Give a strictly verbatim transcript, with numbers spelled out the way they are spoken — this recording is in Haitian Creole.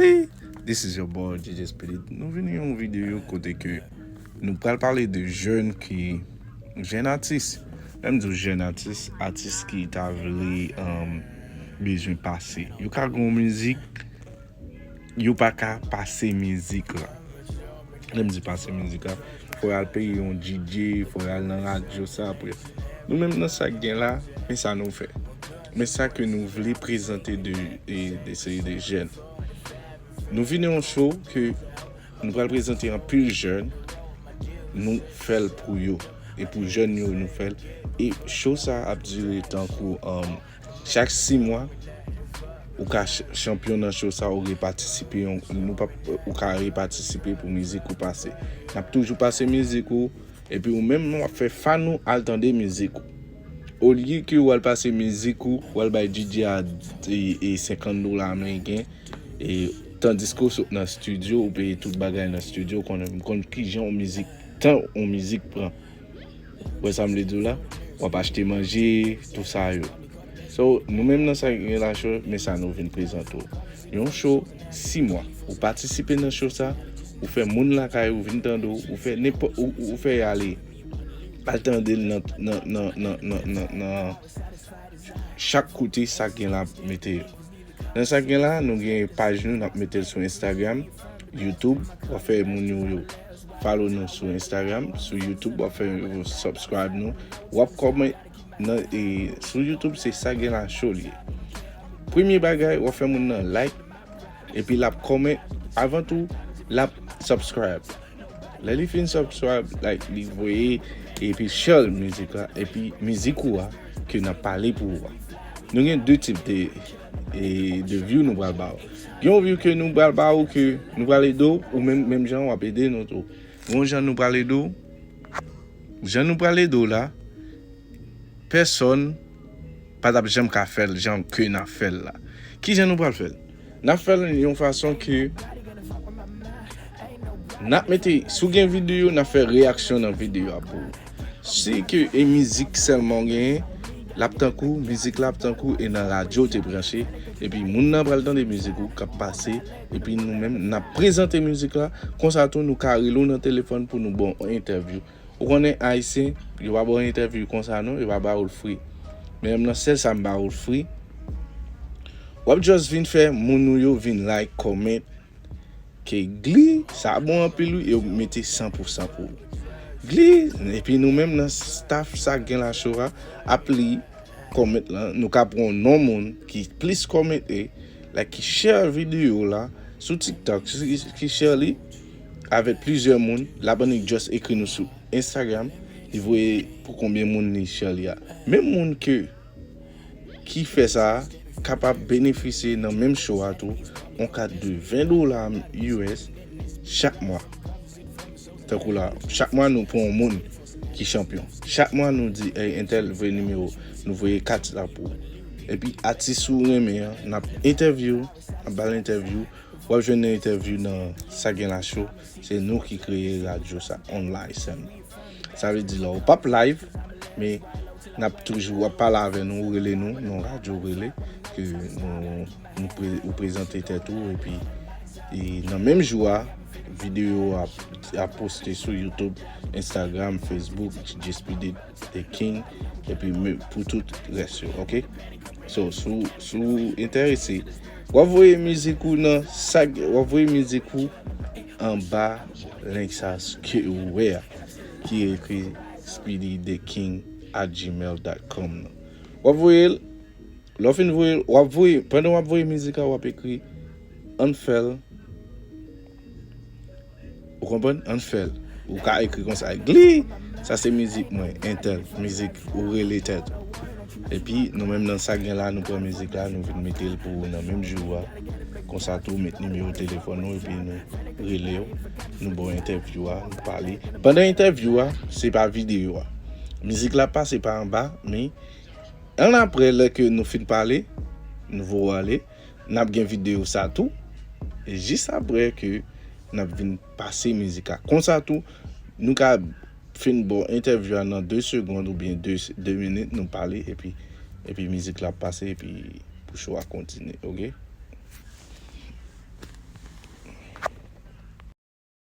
Hey, this is your boy D J Spirit. Nou vini yon videyo kote ke nou pral pale de jèn ki, jèn atis. Lè m di w jèn atis, atis ki ta vle um, bezwen pase. Yo ka gen yon mizik, yo pa ka pase mizik la. Lè m di pase mizik la, fò y al peye yon D J, fò y al nan radyo sa apre. Nou menm nan sa k gen la, men sa nou fè. Men sa ke nou vle prezante de, de, de seri de jèn. Nou vini yon show ke nou pral prezante anpil jèn, nou fè l pou yo. E pou jèn yo, nou fè l. E show sa ap dire tankou um, chak sis mwa, ou ka ch- chanpyon nan show sa, ou repatisipe, yon, nou pa, ou ka repatisipe pou mizik ou pase. N ap toujou pase mizik ou, epi ou menm w ap fè fan ou al tande mizik ou. Olye ke w al pase mizik ou, w al bay D J a e, e senkant dola ameriken, e tandiske w sot nan estidyo, ou peye tout bagay nan estidyo, ou konnen, ou konn kijan yon mizik, tan yon mizik pran. Ou wè sa m vle di w la? W ap achte manje, tou sa yo. So, nou menm nan sa gen la show, men sa nou vin prezante w. Yon show, sis mwa. Ou patisipe nan show sa, ou fè moun lakay ou vin tande w, ou fè nenpòt, ou, ou fè y ale. Al tande l nan, nan, nan, nan, nan, nan, nan chak kote sa gen la mete yo. Nan sa gen la, nou gen paj nou, n ap mete l sou Instagram, YouTube, w ap fè moun yo, yo follow nou sou Instagram, sou YouTube, w ap fè yo subscribe nou, w ap comment nan, e, sou YouTube, se sa gen la show li ye. Premye bagay, w ap fè moun nan like, epi l ap comment, avan tou, l ap subscribe. Lè li fin subscribe, like, li voye, epi share mizik la, epi mizik ou a, ke n ap pale pou ou a. Nou gen de tip de, e, de view nou pral ba ou. Gen yon view ke nou pral ba ou, ke nou pral ede w, ou menm, menm jan w ap ede nou tou. Gon jan nou pral ede w, jan nou pral ede w la, pèsòn pa t ap janm ka fè l jan ke n ap fè l la. Kijan nou pral fè l? N ap fè l yon fason ke n ap mete, si w gen videyo, n ap fè reyaksyon nan videyo a pou ou. Si ke e mizik sèlman w genyen, l ap tankou, mizik la ap tankou e nan radyo w te branche, epi moun nan pral tande mizik ou k ap pase, epi nou menm, n ap prezante mizik la, konsa tou nou ka rele w nan telefòn pou nou ba w entèvyou. Ou konnen Ayisyen, yo pa ba w entèvyou konsa non, yo pa ba w l free. Men menm nan sèl sa m ba w l free. W ap just vin fè moun ou yo vin like, comment, ke gli, sa bon anpil wi, e yo mete san pou san pou ou. Gli, epi nou menm nan staff sa gen la show a, ap li comment lan, nou ka pran non moun ki plis commente, like, ki share videyo la sou TikTok, ki, ki share li avèk plizyè moun, l ap annik just ekri nou sou Instagram, li voye pou konbyen moun li share li a. Menm moun ke ki fè sa a kapab benefisye nan menm show a tou yon kat de ven dola U S chak mwa. Tankou la, chak mwa nou pran yon moun ki chanpyon. Chak mwa nou di, "Ey, entèl, voye nimewo w." Nou voye kat la pou ou. Epi atis ou renmen an, n ap entèvyou, n ap ba l entèvyou. W ap jwenn nan entèvyou nan Sa Gen La Show. Se nou ki kreye radyo sa, online sèlman. Sa vle di la, ou p ap live, men n ap toujou, w ap pale avè nou, ou rele nou, nan radyo w rele, ke nou, nou pre, ou prezante tèt ou, epi e nan menm jou a, videyo a, a poste sou YouTube, Instagram, Facebook, J S P D The King, epi me- pou tout rès yo, ok? So, si w, si w enterese, w ap voye mizik ou nan sa, w ap voye mizik ou anba link sa ke ou wè a, ki ekri speedy the king at gmail dot com nan. W ap voye l, lè w fin voye l, w ap voye, pandan w ap voye mizik la, w ap ekri ann fè l. Ou konprann? Ann fè l. Ou ka ekri konsa, gli! Sa se mizik mwen, entèl, mizik ou rele tèt ou. Epi, nou menm nan Sa Gen La, nou pran mizik la, nou vin mete l pou ou nan menm jou a. Konsa tou, met nimewo telefòn ou, epi nou rele w, nou ba w entèvyou a, nou pale. Pandan entèvyou a, se pa videyo a. Mizik la pase pa anba, men annapre, lè ke nou fin pale, nou voye w ale, n ap gen videyo sa tou. E jis apre ke n ap vin pase mizik la. Konsa tou, nou ka fin ba w entèvyou a nan de segonn oubyen de, de minit, nou pale, epi, epi mizik la ap pase, epi pou show a kontinye, ok?